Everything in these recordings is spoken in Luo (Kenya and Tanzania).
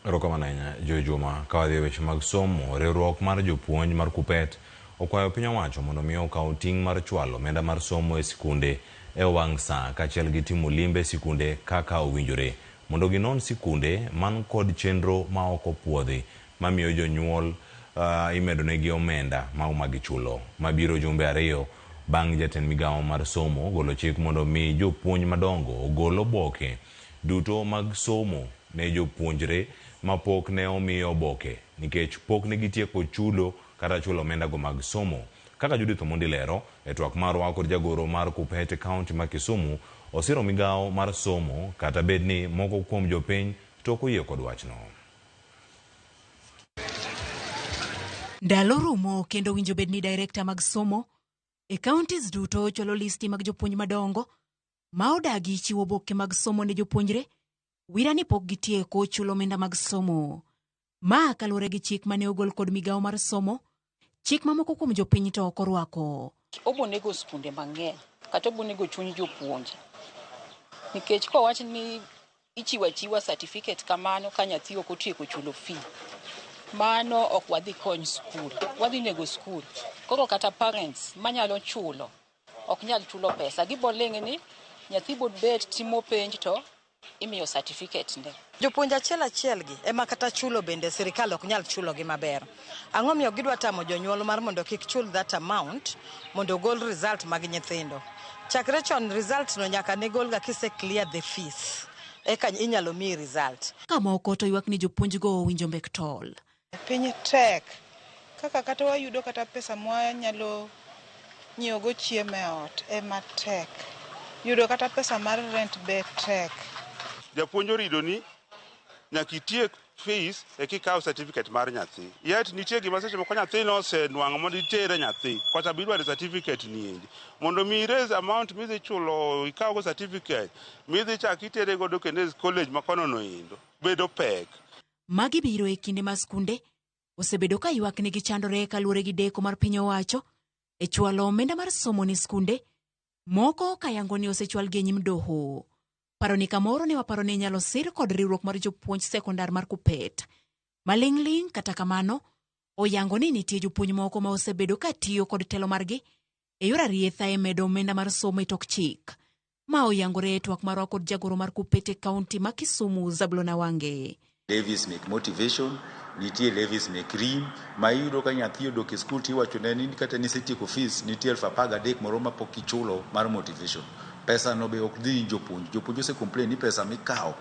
Erokamano ahinya Joy Juma. Ka wadhi e weche mag somo, riwruok mar jopuonj mar KUPPET okwayo piny owacho mondo mi okaw ting' mar chwalo omenda mar somo e sikunde e wang' saa kaachiel gi timo limbe e sikunde kaka owinjore mondo ginon sikunde man kod chenro ma ok opuodhi mamiyo jonyuol imedonegi omenda mago ma gichulo. Ma biro jumbe ariyo bang' jatend migawo mar somo golo chik mondo mi jopuonj madongo ogol oboke duto mag somo ne jopuonjre ma pok ne omi oboke nikech pok ne gitieko chudo kata chulo omenda go mag somo. Kaka Judith Omondi lero e twak marwa kod jagoro mar KUPPET e kaunti ma Kisumu, osiro migawo mar somo kata bed ni moko kuom jopiny to ok oyie kod wachno. Ndalo rumo kendo winjo bed ni director mag somo e counties duto chwalo listi mag jopuonj madongo ma odagi chiwo oboke mag somo ne jopuonjre wira ni pok gitieko chulo omenda mag somo. Ma kaluwore gi chik mane ogol kod migawo mar somo, chik ma moko kuom jopiny to ok orwako. Obo nego skunde mang'eny kata obo nego chuny jopuonj nikech kowach ni ichiwo achiwa certificate kamano ka nyathi ok otieko chulo fee, mano ok wadhi kony skul, wadhi nego skul. Koro kata parents manyalo chulo ok nyal chulo pesa, gibo ling' ni nyathi bo bet timo penj to imiyo certificate ne. Jopuonj achiel achiel gi ema kata chulo bende sirikal ok nyal chulo gi maber. Ang'o miyo gidwa tamo jonyuol mar mondo kik chul that amount mondo ogol result mag nyithindo. Chakre chon result no nyaka ne golga kise clear the fees eka inyalo miyi result. Ka moko to ywak ni jopuonjgo winjo mbek tol. Piny tek kaka kata wayudo kata pesa mwanyalo nyiewogo chiemo e ot ema tek. Yudo kata pesa mar rent be tek. Japuonj oridoni nyaka itiek fees eka ikaw certificate mar nyathi. Yet nitie gima seche moko nyathi nosenwang'o mondo itere nyathi kocha be idwaro certificate ni endi. Mondo mi i raise amount midhi chulo ikaw go certificate midhi chak itere godo kendo e college ma kono no endo bedo pek. Magi biro e kinde ma skunde osebedo ka ywak ni gichandore kaluwore gi deko mar piny owacho e chwalo omenda mar somo ne skunde moko kayango ni osechwalgi e nyim doho. Paro ni kamoro ne waparo ni inyalo sir kod riwruok mar jopuonj sekondar mar KUPPET. Maling'ling' kata kamano, oyango ni nitie jopuonj moko ma osebedo ka tiyo kod telo margi e yor arietha e medo omenda mar somo e tok chik. Ma oyangore e twak marwa kod jagoro mar KUPPET e kaunti ma Kisumu, Zablon Awange. Levies mek motivation, nitie levies mek rim, ma iyudo ka nyathi odok e skul tiwachone ni kata nisetieko fees, nitie 13,000 moro ma pok ichulo mar motivation. Pesa no be ok dhi ni jopuonj. Jopuonj ose complain ni pesa mikawo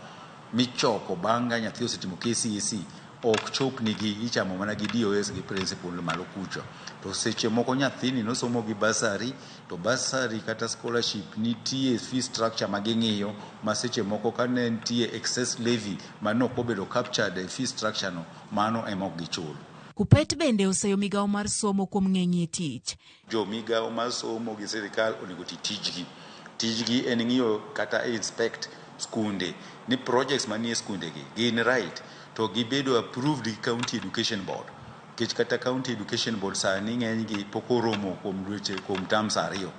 michoko bang' ka nyathi osetimo KCSE ok chop nigi, ichamo mana gi DOS gi principal malo kucho. To seche moko nyathini nosomo gi bursary, to bursary kata scholarship nitie fee structure ma ging'iyo ma seche moko ka ne nitie excess levy ma ne ok obedo captured e fee structure no, mano ema ok gichul. KUPPET bende oseyo migawo mar somo kuom ng'enyie tich. Jo migawo mar somo gi sirikal onego oti tijgi. Tijgi en ng'iyo kata inspect skunde ni projects manie skunde gi gin right to gibedo approved gi County Education Board. Nikech kata County Education Board sani ng'enygi pok oromo kuom dweche kuom terms ariyo.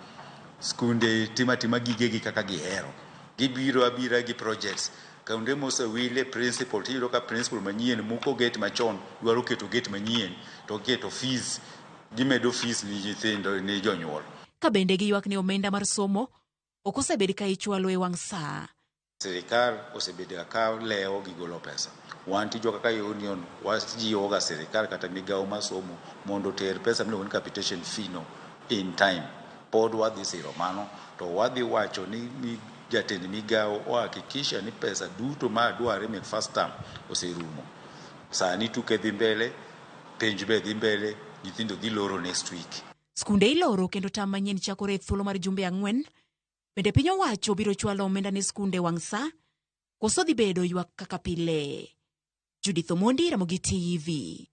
Skunde timo atima gigegi kaka gihero. Gibiro abira gi projects. Kaunde mosewile principal tiyudo ka principal manyien muko gate machon dwaro keto gate manyien to keto fees gimedo fees ni nyithindo ni jonyuol. Ka bende giywak ni omenda mar somo ok osebed ka ichwalo e wang' saa. Sirikal osebedo ka lewo gi golo pesa. Wan tijwa kaka union wajiwoga sirikal kata migawo mar somo mondo oter pesa miluongo ni capitation fee no in time. Pod wadhi siro mano to wadhi wacho ni jatend migawo ohakikisha ni pesa duto ma dware mek first term oserumo. Sani tuke dhi mbele, penj be dhi mbele, nyithindo dhi loro next week. Skunde iloro kendo tam manyien chakore e thuolo mar jumbe ang'wen. Bende piny owacho biro chwalo omenda ne skunde wang' sa koso dhi bedo ywak kaka pile. Judith Omondi, Ramogi TV.